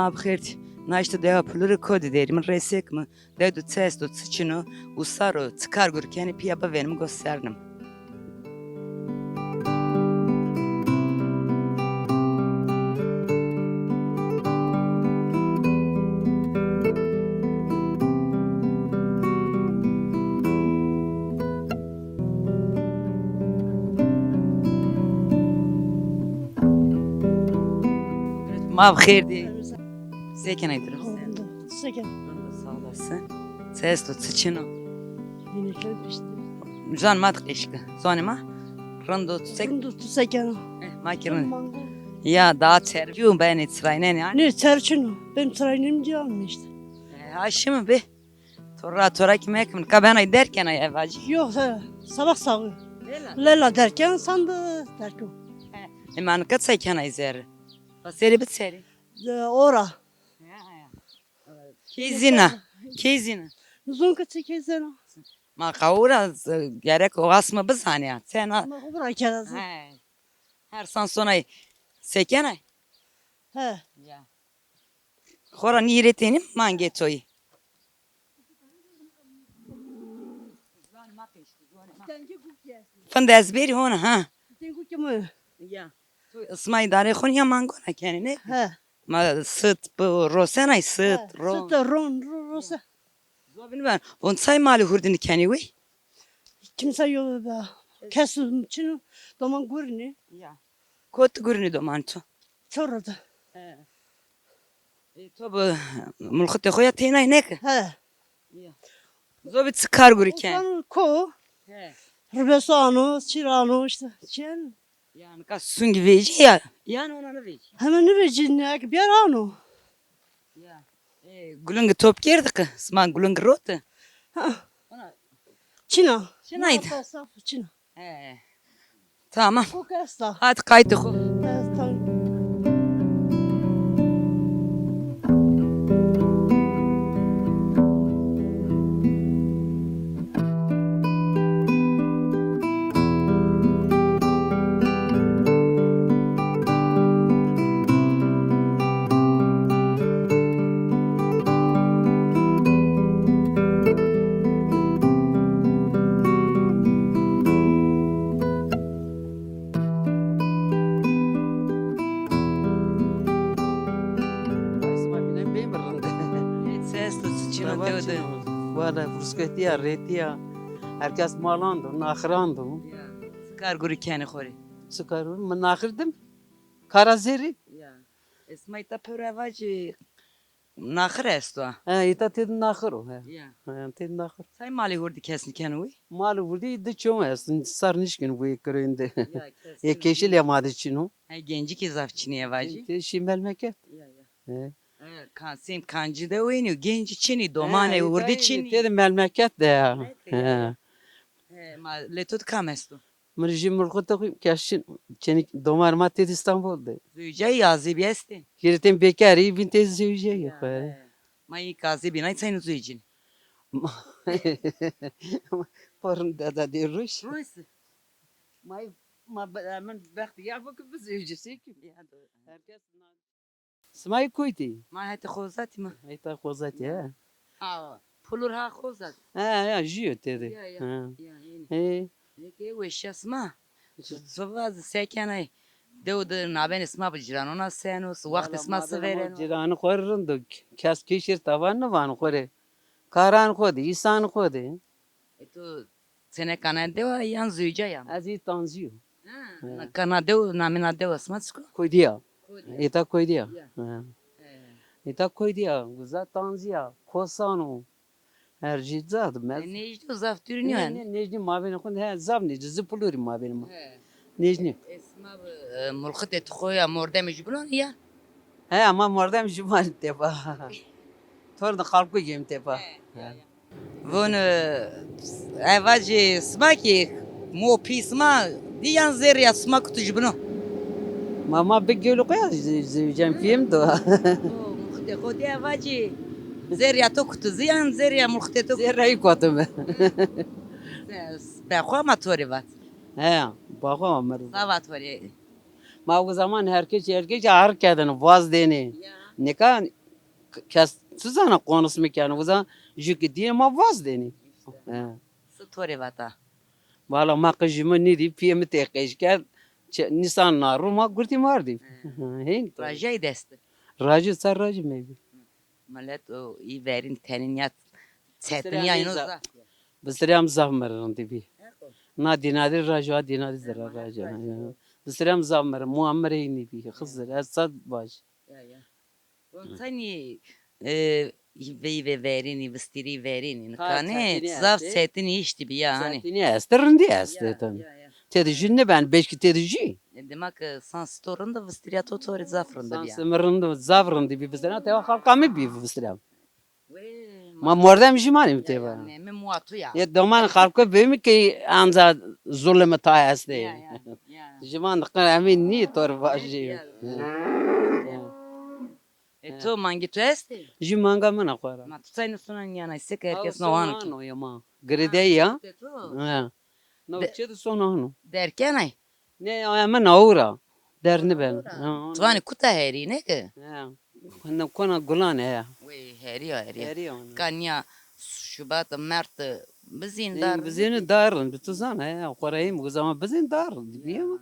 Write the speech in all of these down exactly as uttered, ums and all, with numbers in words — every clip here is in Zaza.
Ab xêr dî. Naşto dewa Pulurî kotî der î? Mi resek mi. Dew de çi esto, çi çin o, usar o, çi kar gurî kenî, pîya bivênim, gosternim. Ma bi xêr dî. Se kenay, dirust? Rind o, tu se kenay? Rind o, sağ olasın. Çi esto, çi çin o? Yine kel pişti. Can ma di qeşke. Zonê ma? Rind o, tu se... Rind o, tu se kenay? Eh, ma ki rind. Mango. Ya, daha çerpî yo, benê çiraynenê. Nê, çerçin o. Ben çiraynenê mi diye almış işte. E, ha, şimdi be. Tora, tora ki mekim, ka benay derkenay evacî. Yok, he, sabah sağı. Lela. Lela derken sandı derken. He. E, ma nika çay kenay zerre. Ba serî bi serî. E, ora. He, he. Key zîna. Key zîna. Nizon ki çi key zîna. Ma qawura, e, gerek o asma bizanî ya. Sena. Ma xo bira kera zî. He. Her san sonay se kenay? He. Ya. Xora nîrê tenî mangê toyî. Find ez bêrî hona ha. Ya. Tu isma îdarê xo ya mango na kenî ne? He. Ma sit bi rosenay sit, he, ron. Sit, ron, ro-, rose. Zobin ben. Von say mali hurdini kenî wî? Kimse yok be. Kes çin o, doman gurini. Ya. Kot gurini doman tu? Çorada. He. E, to bi mulxitê xo ya tênay neke? He. Ya. Zobi çi kar gurî ken? Utan ko? He. Ribeso ano, çîr ano, işte, çi yani? Ya nika sungî vecî ya? Yan ona nivecî? Heme nivecî, ne ki biyar ano. Ya. E, gulungi top kerdi ki, sima gulungi roti? Ha. Ona... Çina. Çinaydı. Çina. He. Tamam. Kokesta. Hadi qaytê xo. Evet, tamam. Ay, sima bîne bê mi rind? Çi esto, çi çin o, dew de? Wala ruzketî ya, rêtî ya. Herkes malan do, naxiran do. Ya. Çi kar gurî kenî xo rê? Çi kar gurî? Mi naxir dim. Kara zerrî. Ya. Esma îta pêro evacî naxir esto ha? He, îta têdi naxir o, he. Ya. He, têdi naxir. Say malê hurdî kes nîkeno wî? Malê hurdî di çew est, sar nişkin wî kirênde. Ya, kes... Ê keşî lê ma de çin o. He, gencî kî zaf çinî evacî. Tê şî melmeket. Ya, ya. He. E, kan-, sêm kancî de weynî, gencî çinî, domanê hurdî çinî. Têdi melmeket de ya. He. He, ma lê to di kam esto? Mi rê jî mulxitê xo, kes çin, çênî domanê ma têdi Îstanbul de. Zewicayî, azebî estê? Hîrê tên bêkarî, vîn têdi zewicayî xo. Ya, he. Ma yî ki azebî nay, çayno zewicîn. Ma, porn dada de ruş. Ruş. Ma, ma, min bextîyar bo ki bizewicî, sê kim? Ya, doğru. Herkes... Sima yê kotî? Ma hetê Xozatî ma. Hetê Xozatî, he. Ha, Pulur ha Xozat. He, ya, jûyo têde. Ya, ya. He. Ya, yeni. He. Eke weşîya sima. Sova zî se kenay? Dew de nabenê sima bi cîranona seno, wextê sima sivereno? Cîranê xo rê rind o. Kes kêşîr tavan nivano xo rê. Karan xo de, îsan xo de. E, to çêneka na dewa yan zewicay ama? Ez î tanzî yo. Ha, he. Na, ka na dew, namê na dewa sima çik o? Koydî ya. Koydî ya. Îta Koydî ya. Ya. Ha. He. Îta Koydî ya. Uza tanzî ya. Kosan o. Her jî ca di mez. E, nêjdî yo, zaf dûrî nîyo yanî? Nê, nê, nêjdî mabênê xo, he, zaf nêjdî. Zi Pulurî mabênê ma. He. Nêjdî. E, sima bi, e, mulxitê tu xo ya mordemê jûbînon ya? He, ama mordem jûbînon tepa. Tor de xalku gêm tepa. He, he. He. Vûn, e, evacî sima kî mo pî sima dî yan zerrîya sima kutu jûbîno? Ma, ma bi gelo xo ya zewicem pîyê mi do. O, mulxitê xo dî evacî zerrîya to kutu zî yan zerrîya mulxitê to kutu? Zerrîya î kutu mi. Be xo ama to rê vat. He, ba xo ama mi rê. Sa vat to rê? Ma o zaman herkes, herkes ahir kerdêne, vaz dêne. Ya. Nika kes çi zana konuşma keno, uza jü ki diye ma vaz deni. He. Sto rê vata. Valla ma qe jü mi nîdî, piyê mi têqej kerd. Çe-, nîsan na ru ma gurtî mardî. He. Hên. Rajay dest. Rajî ser rajî mevî. Millet o î verîn tenîn ya çetinîya ino zaf ya. Bistirîya mi zaf mi rindî bî. Na dînadî rajo, a dînadî zira rajo. Bistirîya mi zaf mi ri-, muammerê înî bî. Xizir, ez sad vaj. Ya, ya. Ron senî, e, veyve verînî, vistirî verînî, nika nê, zaf çetinî îştî bî ya, hanî. Çetinî estê, rindî estê. Ya, tabii. Ya, ya. Têde jü nêben, beşkî têde jü. E, dima ke san sto rind, vistirîya to to rê zaf rind bî ya. San sto mi rind, zaf rind bî, vistirîya tewa xalqa mi bî vistirîya. Wê, ma mordem jü manî mi têva. Ya, ne, mi muwa tu ya. Yê doman xalqo bê mi ki anca zulme ta estê. Ya, ya, ya. Jü man diqin emîn nî tor vajî. Ya, ya. Ya. E, to mangê to estê? Jü manga min a xo ra. Ma tu çay nisona nîyanay, seke herkes no ano. Ano ya ma. Girêdeyî ya. Te to? Ha. No çê de sono ano. Derkenay? Ne, ya min aw ra. Der nîben. Ha, tu vanî kuta herî, ne ki? Ha. Kona, kona gulan e ya. Wê, herî ya, herî ya. Herî ya. Ka nîya Şubat, Mart bizîn dar. Bizîn dar, bi tu zana ya. Xo ra hîm zaman bizîn dar. Bîyema.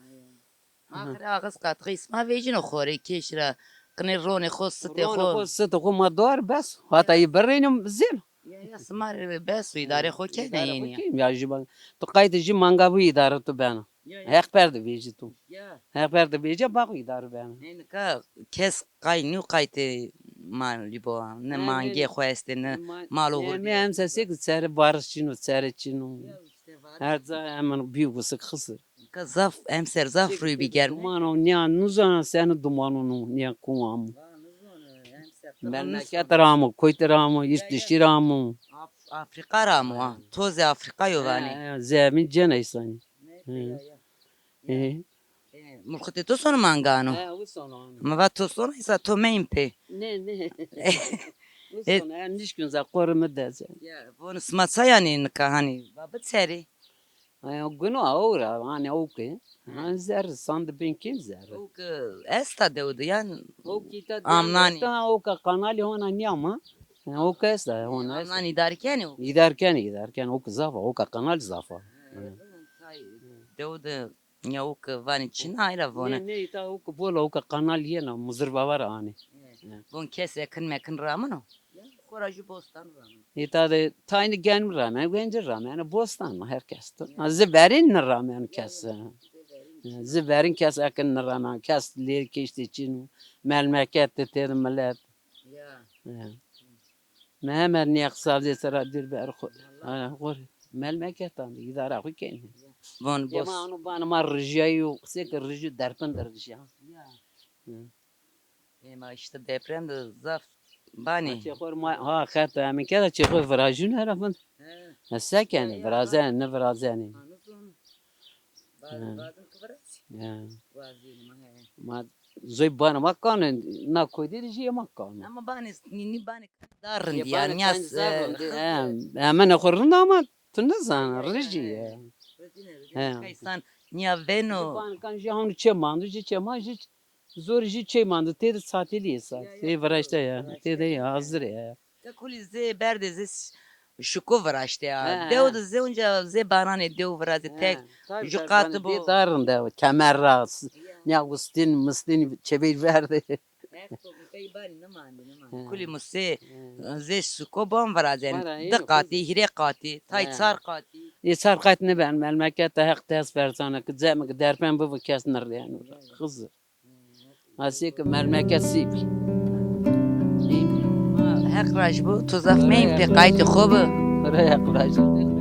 Axirê axis qatixê îsma vecîno xo rê, kêş ra qinê ronê xo, sitê xo. Ronê xo, sitê xo ma dor bes. Hata yê birênim zêno. Ya, ya, sima rê bes o, îdarê xo kene yenî ya. Îdarê xo kîm ya jü bang. Tu qaytê jü manga bu îdare tu bena. Ya, ya. Heq perde vecî tu. Ya. Heq perde vecî bak îdare bena. Ê nika kes qay nîyo qaytê malî bo. Ne mangê xo estê, ne mal û hurdî. Emser sê ki çere baris çin o, çere çin o. Ya, îşte baris. Her ca hemen bîyo gusik Xizir. Ka zaf, emser zaf rûyê bî germ. Duman o, nîya nuzana seni duman o, nîya ku amo. Memleket ra amo, koyt ra amo, yurt dışı ra amo. Af-, Afrika ra amo ha. Tozê Afrika yo vanê. He, he, zemin cena îsanî. He. E, mulxitê to sono mangano? He, u sono. Mi va to sono, îsa to meyn pê. Ne, ne. U sono, ya nişkun za, qorê mi deze. Ya, von sima ça yanî nika hanî, va biçerî. Aya, guno awra, hanî awke. Hanî zerre, sande bin kim zerre. Awke esta dew de, yan amnanî. Esta, awka kanalî hona nîyama. Awke esta, hona esta. Amnanî îdare kenî awke? Îdare kenî, îdare kenî. Awke zaf a, awka kanalî zaf a. Dew de ya awke vanî çin a, ayra vone. Ne, ne, îta awke bol a, awke kanalî yena, Muzir Bava ra anê. Von kes ekin mekin ramino? Ya, xora jü bostan ramino. Îta de tayni genmi ramen, genci ramen, bostan mı her kes tu. Ha, zî verîn nîramen kes. Zî verîn kes ekin nîramen, kes lêr kiştî çin o, melmeket de têde millet. Ya. Ya. Mi hemer nîya qisavdê sera dûr ber xo. Ha, xo melmeketan de îdara xo kenî. Von bos. Ma anu bana ma rijîyayî yo, qisê ke rijî derpin de rijîya. Ya. Hı. Ê ma îşte deprem de zaf banî. Ha, çê xo ma, ha, xet emîn keda çê xo virajîn hera vin. He. Ha, se kenî, virazenî, nêvirazenî. Bazin ki virazî. Ya. Vazî ma, he. Ma zoy bana ma kanî, na koydê de jî ma kanî. Ama banî, nî, nî banî dar rindî ya, nîya, e, hemen xo rind ama tu nizana, rijî ya. Rijî ne, rijî ne. He. Kaysan nîya veno. Banî kan jî hanu çê mando, jî çê ma, jî zor jî çê mando, têde satilî yê sat. Ya, ya. Tê viraşte ya, têde ya, hazir ya. Te kulî zê berdê zê ş-, şuko viraştê ya. He, he. Dew de zê unca zê bananê dew virazê tek. Ju qat bo. Dê darin de kemer ra, s-, nîya ustîn, mistîn çebey verdê. Her to key banî nimandî, nimandî. He. Kulî musê zê şuko ban virazenê. Di qatî, hîrê qatî, tay çar qatî. Ê çar qat nêben, melmeket de heq ters versane, ki cemi ki derpen bibo kes nirêno ra. Xizir. Asê ki melmeket sî bî. Heq raj bo, tu zaf meyn pê, qaytê xo bi. Heq raj bo.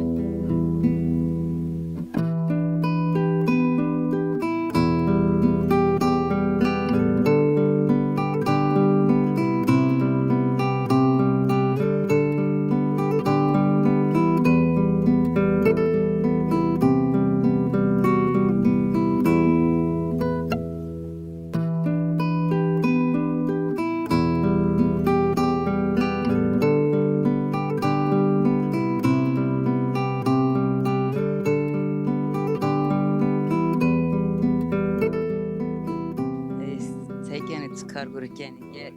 Ey, çay kenê, çi kar gurî kenê, ger.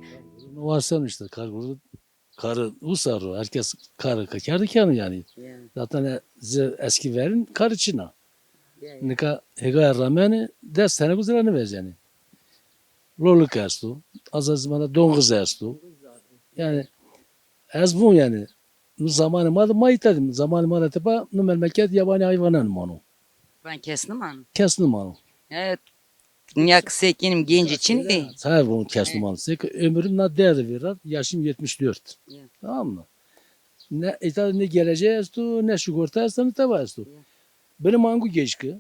Varsen işte kar kurdu. Karı usar o. Herkes karı kerdi kendi yani. Ya. Zaten e, ze- eski verin karı çina. Ya, ya. Nika hegaya rameni des tane güzel ne vezeni. Lolik esto. Az az zamanda dongiz esto. Yani ez bu yani. Bu zamanı ma da ma itadim. Zamanı ma da tepa nu memleket yabani hayvanan mano. Ben kes nimano. Kes nimano. Evet. Nya ki sekinim genci çin de. Tabii bu kes nimano. Sek ömrüm na derdi verir. Yaşım yetmiş dört. Ya. Tamam mı? Ne itadim ne geleceği esto, ne sigorta esto, ne tava esto. Ya. Benim angu geçki.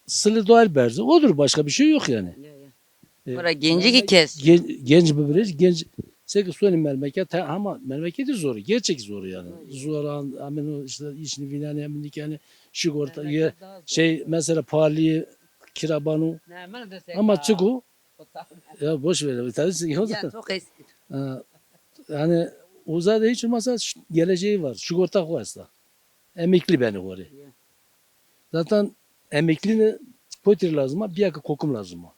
Sılı doğal berzi. Odur, başka bir şey yok yani. Ya, ya. E, Ora genci ki kes. Gen- genç bir birey, genç. Seki soni memleket, ha- ama memleketi zor, gerçek zor yani. Zor an, hemen o işte işini vinen hemen yani sigorta, ye- şey mesela pahalı kirabanu. Ama çıku, ya boş ver, tabii yok. Ya çok eski. E, yani uzada hiç olmazsa ş- geleceği var, sigorta koyarsa. Emekli beni oraya. Ya. Zaten emeklini potir lazım ha, bir yakı kokum lazım ha.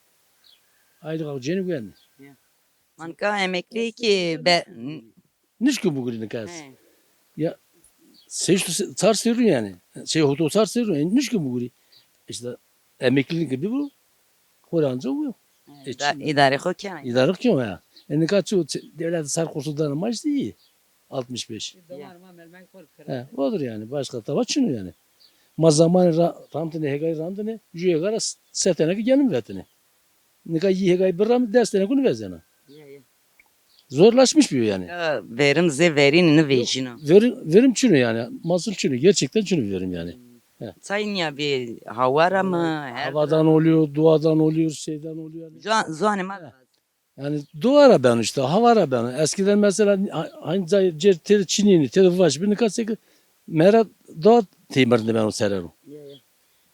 Aylık alacağını güvenli. Ya. Manka emekli ki be... Nişkü bugürü nikas. Ya, seçti sar serru yani. Şey, hoto sar serru yani. Nişkü bugürü. İşte emeklinin gibi bu. Koranca bu. E, da- idare xo kena. İdare xo kena ya. E, nika çi devlet sar kursu dana maaş iyi. Altmış beş. He, odur yani. Başka tava çinu yani. Ma zamanı ra- ramtine, hegayı ramtine, ju hegara s- setene ki gelim vetine. Nika yi hegayı bir ram dest tane kunu vezena. Ya, ya. Zorlaşmış bir yani. Ya, verim ze verin ni vecino. Verim, verim çinu yani. Masıl çinu. Gerçekten çinu verim yani. He. Sayın ya bir havara mı? Havadan oluyor, duadan oluyor, şeyden oluyor yani. Zuan- Zuanı ma Yani doğara ben işte, havara ben. Eskiden mesela ha- hani cer teri çinini, teri vaş bir nika seki mera doğa temirdi ben o serero.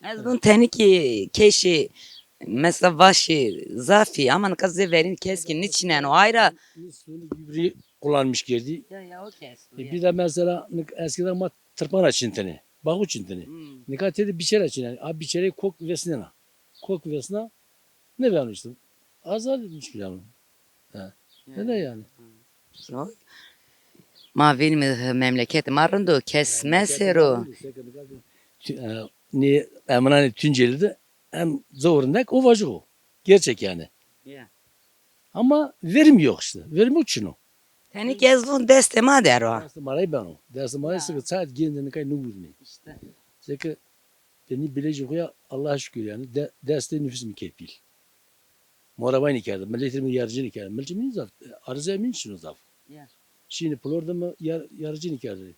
Ez dun teni ki keşi mesela vaşi zafi ama nika ze verin keski niçinen o ayra. Suni gübre kullanmış geldi. Ya ya o kes. E, bir de mesela nik- eskiden ma tırpana çintini, bahu çintini. Nika teri biçera çinen. Abi biçere kok vesnena. Kok vesna ne ben işte. Azar etmiş bir yanım. Ha. Öyle yani. Ma vînîme memleketê ma rind o, kes mesero. Tü- e, ni eminanê Tunceli de em zor rindek o vajik o. Gerçek yani. Ya. Ama verim yok işte. Verim yok çino. Tenî ki ez vun destê ma der o. Destê ma rey beno. Destê ma rey sike çayet gêndê nikay nugurînê. İşte. Seke benî bilejî xo ya Allah'a şükür yani de, destê nüfus mi kepîl. Morabayni kerdi. Milletî mi yarıcını kerdi. Milletî mi zaf. Arıza min şunu zaf. Ya. Şimdi plor da mı yar, yarıcını kerdi.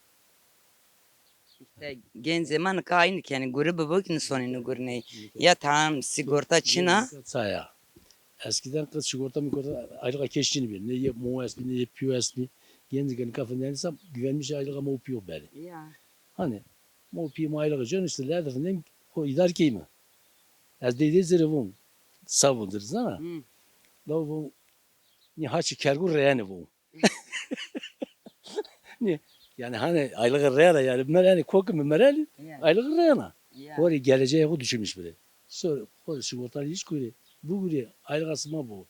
İşte gencê ma nika aynî kenî guri bibo ki nisonî nigurney. Ya tamam sigorta çina. Saya. Eskiden kız sigorta migorta aylığa keşçini bir. Ne ye mo esmi ne ye piyo esmi. Genci geni kafın yani sam güvenmiş aylığa mo piyo beri. Ya. Hani mo piyo mo aylığa can işte lerdinden o idare keymi. Ez de de zere vun. Savundur zana. Hı. La vun ni haçi kergu reyani vun. Ni yani hani aylığı reyana yani merani koku mu merani aylığı reyana. Kori geleceği bu düşünmüş biri. Sonra kori sigortalı hiç kuri. Bu kuri aylığı asma bu.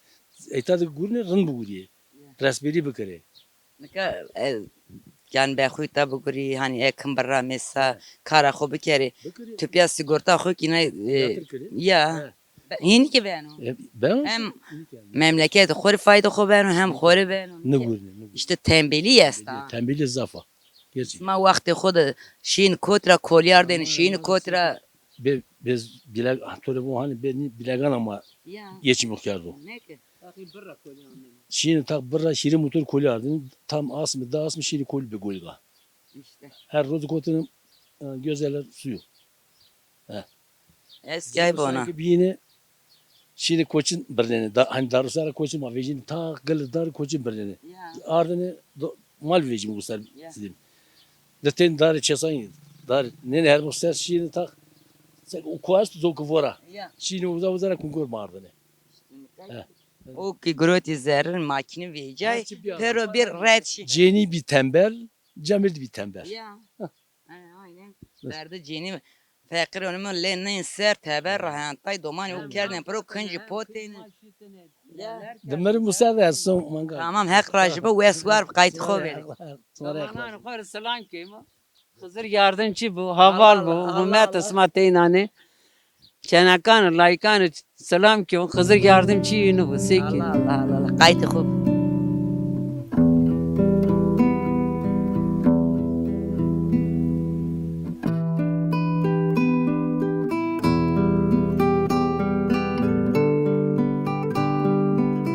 Etadı gurne rın bu kuri. Resmeri bikiri. Nika e, yani be xo ta bigurî, hani ekim birra mesela kara xo bikerî. Bikirî. Tüpya sigorta xo ki ne e, ya. He. Hînî ki beno. E, beno hem işte, hînî ki yani. Memleketê xo rê fayda xo beno, hem xo rê beno. Nigurî, nigurî. İşte tembelî esta. Tembelî zaf a. Gerçekten. Ma wextê xo de şîn kot ra kolyar deni, şîn kot ra. Be, bez bilek, tore bu hani be, bilegan ama geçim yok yardı. Ne ki? Şînî tak birra şîrî motor kolî ardin. Tam asmî, da asmî şînî kolî be golga. İşte. Her roz kotin e, gözeler suyu. He. Eski ay bona. Sanki biyini şînî koçin birneni. Da, hani daru sara koçin ma vejin tak gıl dar koçin birneni. Ya. Ardını do, mal vejim usar sidim. De ten dar çesan dar. Nene her bu ses şînî tak. Sen o kuas do ki vora. Ya. Şînî uza uza ra kungor mardini. He. O ki girotî zerrin makîne vecay, pero bir red şî. Cenî bî tembel, Cemil bî tembel. Ya. He, aynen. Verdi cenî. Feqîr onî mi lê nên ser teber ra hentay domanî û kerdên piro kincî potêne. Dimir Musa de son manga. Tamam, Heq rajî bo, wes war bi qaytî xo verê. Domananê xo rê selam keyma. Xizir yardimçî bo, heval bo, hurmet sima teynanê. Çenekan û laykan û selam keyma. Xizir yardimçî yînû bo, sê kî. Allah Allah Allah Allah. Qaytî xo.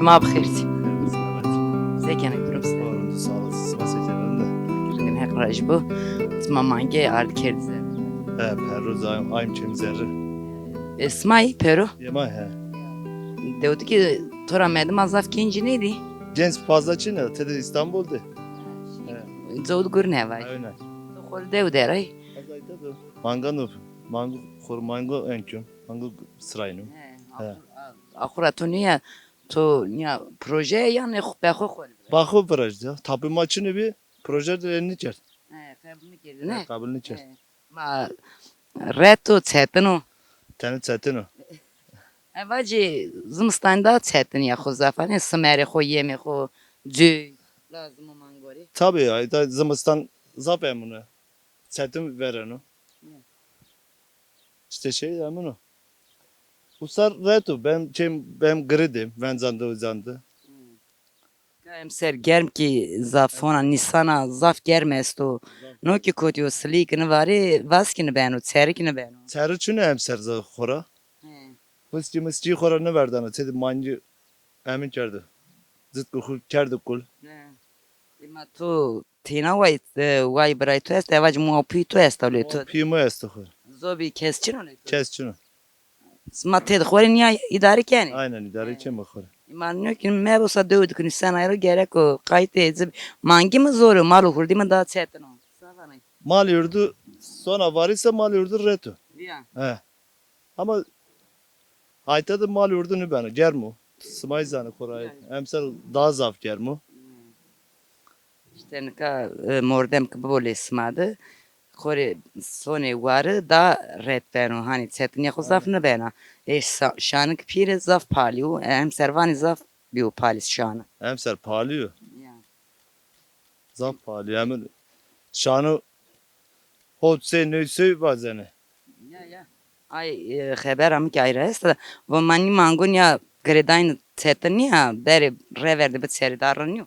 Ma bi xêr sî. Selamet. Se kenê, durum se? Sağ olun, sağ olasın. Sima se kenê de. Heq rajî bo. Sima mange ard kerdî zerre. He, perro zayım, ayım çim zerre. E, sima yî perro? Yema he. Dewdi ki to ra merdima zaf kincî nêdî? Genç fazla çin e, tede İstanbul de. He. Zewd gurne vay. Aynen. To xo dew der ay. Azayta do. Mangan do. Mango xor mango enküm. Mango sırayno. He. He. Axura to nîya, to nîya proje yanî xo be xo xo. Ba xo proje. Tapî ma çinî bi proje de nîkerd. He, qebul nîkerd, ne? He, qebul nîkerd. He. Ma reto çetin o. Tenê çetin o. E, vacî zimistan daha çetin ya xo zaf. Hanî simerê xo, yemê xo, cuy, lazim o mangorî. Tabii ya, da zimistan zaf emune. Çetin vereno. Hı. İşte şey emune. Usar reto, ben, şey, ben gridim, ben zandı, zandı. Hı. Ka emser germ kî zaf hona, nîsana zaf germ esto. Zaf. No kî kotî yo, silî kî nîvarê, vas kî nîbeno, çeri kî nîbeno. Çeri çin o emser zaf xora. He. Fiskî miskî xora nîverdano, tedî mangî emin kerdo. Zitko xu kerdo kul. He. Ema to têna way, e, way biray to est, eva ci muwa pî to est, awlê to. Pî mi esto xu. Zobî kes çin o lê to? Kes çin o. Sima têd xo rê nîya îdare kenê? Aynen, îdare keme xo rê. Îman nîyo ki mebosa dew dikinî, sen ayro gereko qaytê zib-, mangî mi zor o, mal û hurdî mi daha çetin o. Sa vanay. Malê urdu sona varîse malê urdu reto. Ya. He. Ama ayta de malê urdu nîbeno, germ o. Sima zî zanê xo ra. Ya. Emser daha zaf germ o. Hmm. Îşte nika, e, mordem ki bibo lê sima de, xo rê sonê wari da ret beno, hanî çetinîya xo zaf nîbena. Ê şa-, şani ki pîre zaf palî yo, e, emser vanî zaf bîyo palî şani. Emser palî yo. Ya. Zaf palî yo. Emin şani hot sey, ney sey vazenê. Ya, ya. Ay, e, xebera mi kî ay ra esta. Vo ma nî mango nîya girêdayne çetin nîya, berê reverdê bi çerî da rind nîyo.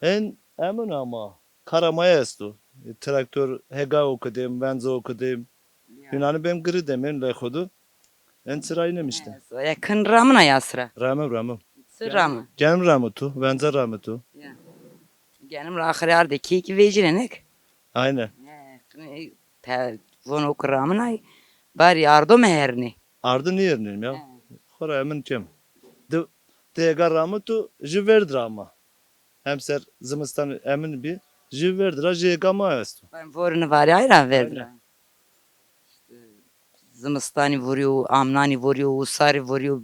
En emin ama kara ma esto. E, traktor hega okudêm, venza okudêm. Ya. Hînanî bêm girêdêm, en lê xo de. En çira înem îşte. E, so, ya kin ramina ya sira? Ramim, ramim. Çi ramî? Genim ramî tu, venza ramî tu. Ya. Genim ra axirê ardê keyî kî vecîrê nek. Aynen. E, kin, e, te, vono ki raminay, barî ardo mi hernî. Ardo nêhernîm ya. He. Xora emin kem. Di, di ega rami tu, jü vêrd ra ma. Hemser zimistan emin bî, jü vêrd ra jü ega ma esto. Ben vorine varî ay ra vêrd ra. Aynen. Zimistanî vurîyo, amnanî vurîyo, usarî vurîyo.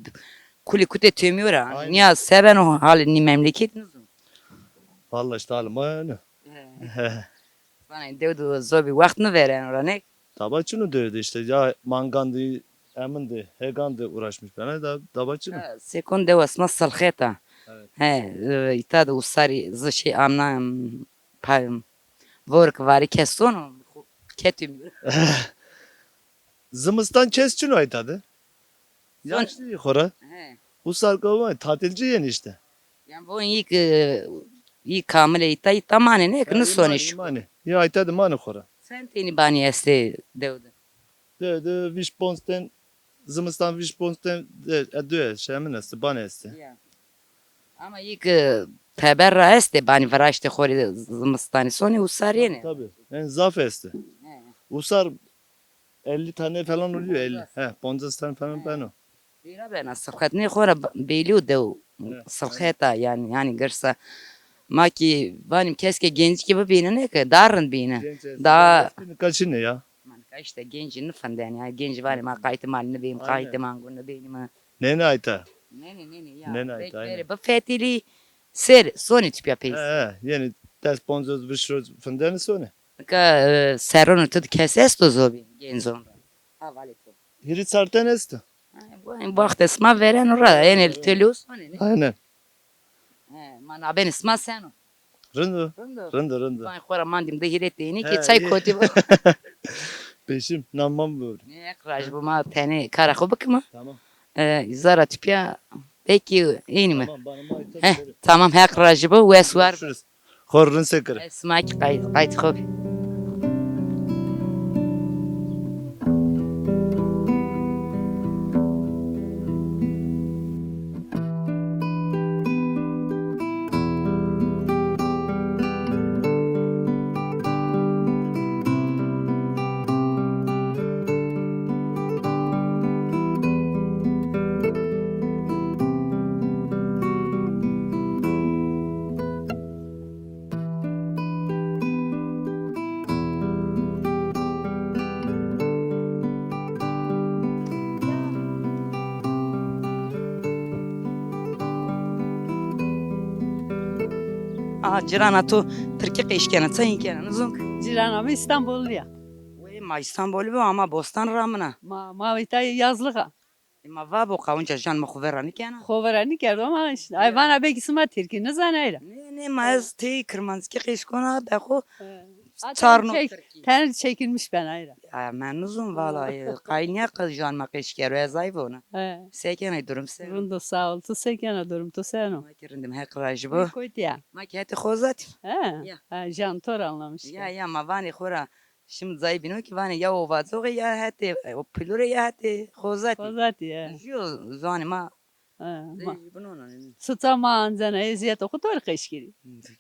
Kulî kutê têmîyo ra. Aynen. Nîya se beno halê nî memleket nizû. Vallahi işte halê ma yanî. He. He. Vanê dew de zobî wext nîvereno ra, ne? Daba çin o dew de işte, ya mangan de, emin de, hegan de uğraşmış bena da, daba çin o. Ha, sekon dewa sima Silxet a. Evet. He, e, îta de usarî zi şey amna, em, pa-, em, vork varî kes sono, ketî mi. Zimistan kes çin o îta de. Son- Yaşlı xora. He. Usar ka tatilci yeni işte. Yani bu ilk, e, ilk kamile ita ita mane ne ki nîsonê şu. Mane. Ya ita de mane xora. Sen teni bani este devde. Devde vîst ponc ten, zimistan vîst ponc ten de, e, due, şey emin este, bani este. Ya. Ama ilk, e, teber ra este, bani viraşte xorê zimistanî sonê usar yeni. Tabii. En zaf este. He. Usar elli tane falan oluyor, elli. He, poncas tane falan beno. Vîra bena Silxet. Nê xora belî o dew. He. Silxet a yani, yani girsa. Ma ki vanîm kes ke genc ki bibîne ne ki, daha rind bîne. Daha. Eskî nika çin e ya. Ma nika işte genci nifindên ya. Genci vanî ma qaytê mal nibîm, aynen, qaytê mango nibînîme. Nêne ayta. Nêne, nêne ya. Nêne ayta, aynen. Bifetilî ser, sonê tipya peyser. He, he. Yeni des poncas vîst roz findeni sonê. Nika, e, serrûnê tu de kes esto zobî, gencon ra? Hevalê to. Hîrê çar ten esto. Ha, bu, bu wextê sima vereno ra, enê telewîzyonê, ne? Aynen. He, ma nabênê sima seno? Rind o. Rind o. Rind o, rind o. Vay xora mandîm de hîrê tenî ki çay kotî bo. Peşim, nam mam bibirî. Ne, Heq rajî bo, ma tenê kara xo bikima. Tamam. E, zara tipya belkî înîme. Tamam, bana ma. Heh, tamam, Heq rajî bo, wes war. Görüşürüz. Xo rind sekir. E, sima kî qayt, qayt xo bî. Aha, cirana to tirkî qeş kena, çayîn kena, nizon ki. Cirana mi Îstanbullu ya. Wê ma Îstanbullu bi ama bostan ra mina. Ma, ma îta yazlığa. E, ma va bo qawunca jan ma xo vera nîkena? Xo vera nîkerdo ama işte. Ay vana belkî sima tirkî nizanayra. Ne, ne, ma ez tey kirmanckî qeş kona be xo. Çar no tirkî. Tene çekilmiş ben ayra. Ya, men nizon vala, e, qayîl nîya qe jan ma qeş kero, ez ay vona. He. Se kena, durum se? Rind o, sağ ol. Tu se kena, durum tu seno? Ma ki rindim, Heq rajî bo. Kotî ya? Ma ki hetê Xozatî. He. Ya. Ha, jan to ra anlamış. Ya, ya, ma vanê xo ra. Şimdi zayıf bino ki vanê ya Ovacoğê ya hetê, e, o Pilurê ya hetê Xozatî. Xozatî, he. Jû zanê ma. He, ma. Suça ma ancena, ezîyeto xo to rê qeş kerî.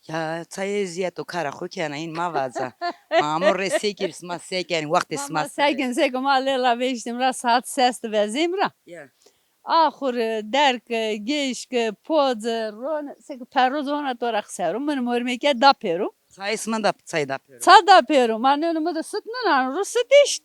Ya, çay ezîyeto kara xo kena, hîn ma vaca. Ma amo rê se kerî, sima se kenî, wextê sima se. Sekin, sekin, ma lêla veştîm ra, saet ses de vezîm ra. Ya. Axur, derg, gêşk, poz, ron, seke perroz hona to ra xisero. Min mormeke da pêro. Çayê sima da, çay da pêro. Ça da pêro. Ma nêno mi de sit nînano, ru sit îşt.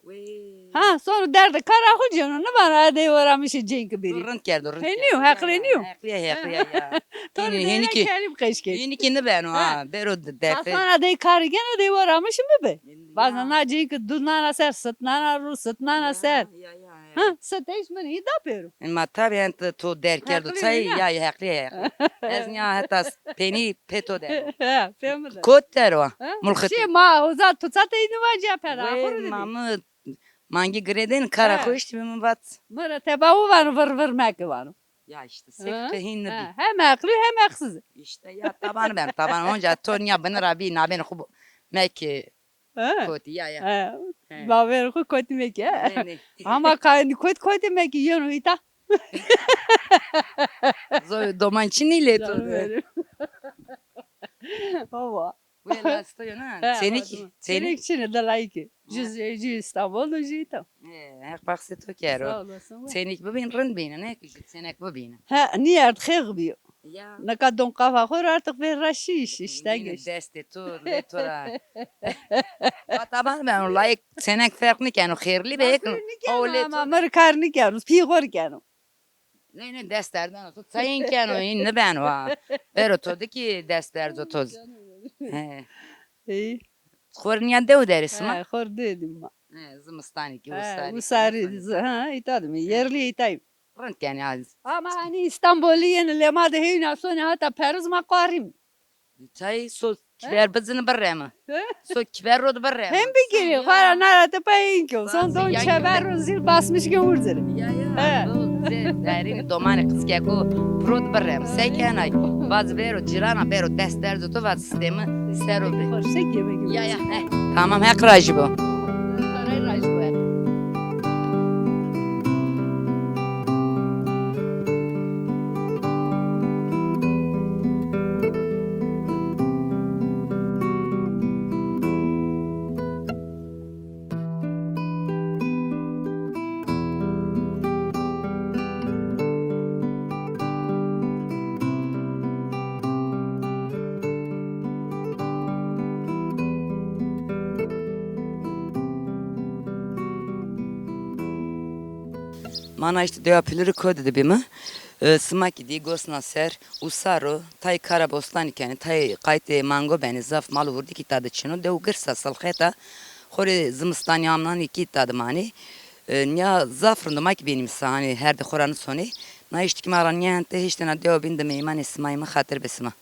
Wê. Ha, sonra derdê kara xo cêno, nîvano edey wera mi şî cênk bîrî. Rind kerdo, rind kerdo. He nîyo, heqlê nîyo. Heqlîya, heqlîya ya. To nî kerîm qeş kerd. Hînî kî nîbeno ha, bêro derfê. Aslan edey karî geno, edey wera mi şî bibi. Bazen na cênk du nana ser, sit nana ru, sit nana ser. Ya, ya, ya. Ha, sit eşt min hî da pêro. Ma tabî ent to der kerdo çay ya, heqlî ya. Ez nîya heta s-, penî pê to der. Ha, pê mi der. Kot der o. Ha? Mulxit. Şey ma, o zat tu ça tey nîvacîya peda. Wê, ma mi mangî girêdên kara xo îştî bi min vat. Mi ra teba o vano vir vir meke vano. Ya işte, sek tu hîn nibî. Hem heqlî hem heqsiz. İşte ya, taban ben, taban. Onca to nîya bini ra bî, nabên xo meke. Ha. Kotî, ya, ya. Ha. He. Baver xo kotî meke. Ne, ne. Ama ka-, kot, kotî meke, yeno îta. Zo-, doman çinî lê to de. Baba. Wela sto yo na. Ha, çenik, çenik. Çenik çinî de layîk. Jû, jû Îstanbul de jû îta. E, Heq baxsê to kero. Sağ olasın. Çenik bibîn rind bîne, ne ki jû çenek bibîne. Ha, nîyerd xêx bîyo. Ya. Nika don qafa xo ra artık vê ra şîş, işte. Destê to, lê to ra. Vata ben, ben o layik çenek ferq nîkeno, xêrlî be. Xêr nîkeno, o lê ama to. Mi rê kar nîkeno, pî xo rê keno. Ne, ne, dest derdano to, çayîn keno, hîn nîbeno ha. Bero to de ki dest derdo to. He. Ey. Xo rê nîya dew der î sima? He, xo rê dew dîm ma. He, zimistanî ki, wisarî. Wisarî, ha, îta dîm. Yerlî îtayîm. Rind kenî az. Ama hanî Îstanbulî yenî lê ma de heyna sonê hata peruz ma qarîm. Çay so kiver bizini birremi. He? So kiver rod birremi. Hem bikiri, xora nara te payın ki. Son don çever ro zil basmış ki urzir. Ya, ya. He. Derîni domanê qizkeko rod birremi. Se kenay. Vaz vero cirana bero dest derdo to vaz sistemi sero bi. Hoş se yemek. Ya, ya. He. Tamam, Heq rajî bo. Saray rajî bo. Ma na îşte dewa Pilurî kotî de bîme. E, sima kî dî gosna ser, usar o, tay kara bostanî kenê, tay qaytê mango benê, zaf mal û vurdî kî îta de çin o, dew girs a, silxet a, Qorê zimistanî amnanî kî ta de manê. E, nîya zaf rind o, ma kî benîme sa, hanî her di xo ra nisonê. Na îştî kî ma ra nîya hente, hêştê na dewa bîn de meymanê sima yîme, xatir be sima.